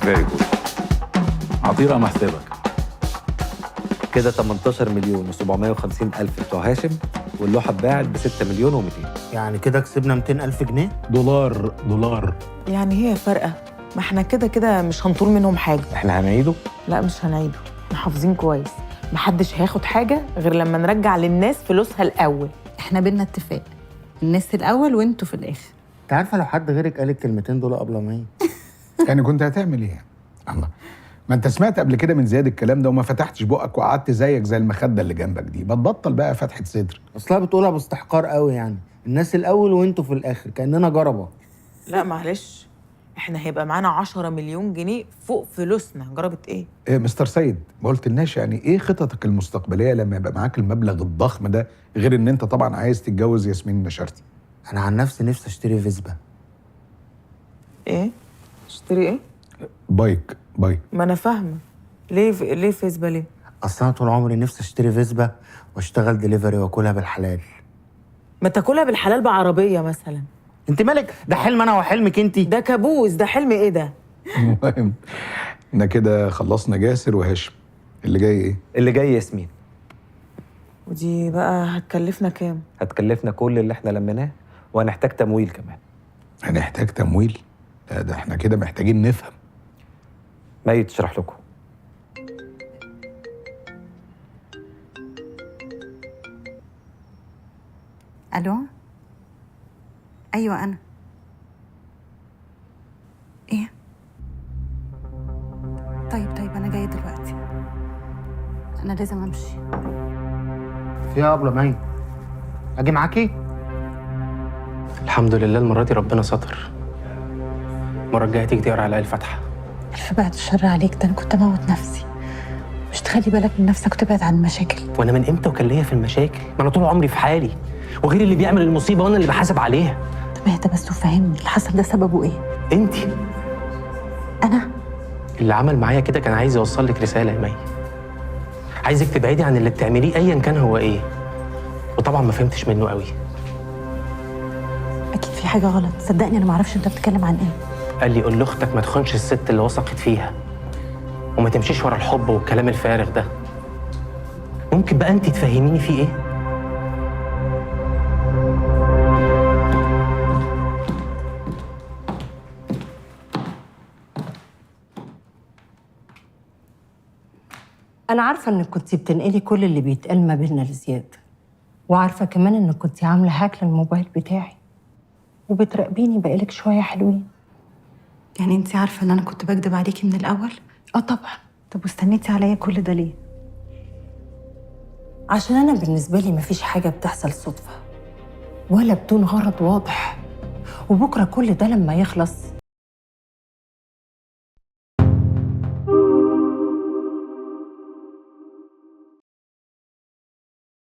Very good. عطية رقم حسابك. كده 18 مليون و750 ألف بتوع هاشم، واللوحة اتباعت ب 6 مليون و200. يعني كده كسبنا 200 ألف جنيه. دولار دولار. يعني هي فارقة؟ ما احنا كده كده مش هنطول منهم حاجة. احنا هنعيده؟ لا مش هنعيده، احنا حافظين كويس، محدش هياخد حاجة غير لما نرجع للناس فلوسها الأول. احنا بينا اتفاق، الناس الأول وانتوا في الآخر. انت عارفة لو حد غيرك قال الكلمتين دول قبل ما يعني كنت هتعمل ايه؟ الله، ما انت سمعت قبل كده من زياد الكلام ده وما فتحتش بقك وقعدت زيك زي المخدة اللي جنبك دي. بتبطل بقى فتحه صدر. اصلها بتقولها باستحقار قوي، يعني الناس الاول وانتوا في الاخر، كاننا جربه. لا معلش، احنا هيبقى معانا 10 مليون جنيه فوق فلوسنا، جربت ايه؟ إيه مستر سيد، ما قلتلناش يعني ايه خططك المستقبلية لما يبقى معاك المبلغ الضخم ده، غير ان انت طبعا عايز تتجوز ياسمين نشرتي؟ انا عن نفسي نفسي اشتري فيسبا. ايه؟ اشتري ايه؟ bike bike. ما انا فاهمه ليه ليه فيسبا ليه؟ اصل انا طول عمري نفسي اشتري فيسبا واشتغل دليفري واكلها بالحلال. ما تاكلها بالحلال بعربيه مثلا. انت مالك؟ ده حلم انا وحلمك انت. ده كابوس، ده حلم ايه ده؟ المهم احنا كده خلصنا جاسر وهاشم، اللي جاي ايه؟ اللي جاي ياسمين. ودي بقى هتكلفنا كام؟ هتكلفنا كل اللي احنا لميناه، وهنحتاج تمويل كمان. هنحتاج تمويل؟ لا ده احنا كده محتاجين نفهم. ما تشرح لكم. ألو؟ أيوة أنا. إيه؟ طيب أنا جاية دلوقتي، أنا لازم أمشي. في يا ابله مي، اجي معاكي؟ الحمد لله المرة دي ربنا ستر. المرة الجاية تيجي تقرا عليا الفاتحة. ألف بعد الشر عليك، ده أنا كنت أموت نفسي. مش تخلي بالك من نفسك وتبعد عن المشاكل. وأنا من إمتى وكان ليا في المشاكل؟ ما أنا طول عمري في حالي، وغير اللي بيعمل المصيبة وأنا اللي بحاسب عليها. طب اهدى بس وفهمني اللي حصل ده سببه إيه؟ أنتي. أنا؟ اللي عمل معايا كده كان عايز يوصل لك رسالة يا مي. عايزك تبعدي عن اللي بتعمليه أيا كان هو إيه. وطبعا ما فهمتش منه قوي. أكيد في حاجة غلط، صدقني أنا معرفش أنت بتتكلم عن إيه. قال لي قول لاختك ما تخونش الست اللي وثقت فيها، وما تمشيش ورا الحب والكلام الفارغ ده. ممكن بقى انت تفهميني فيه ايه؟ أنا عارفة إنك كنتي بتنقلي كل اللي بيتقال ما بيننا لزياد، وعارفة كمان إنك كنتي عاملة هاك للموبايل بتاعي وبتراقبيني بقالك شوية حلوين. يعني أنت عارفة إن أنا كنت بكدب عليكي من الأول؟ آه طبعا. طب واستنيتي عليا كل ده ليه؟ عشان أنا بالنسبة لي مفيش حاجة بتحصل صدفة ولا بدون غرض واضح، وبكرة كل ده لما يخلص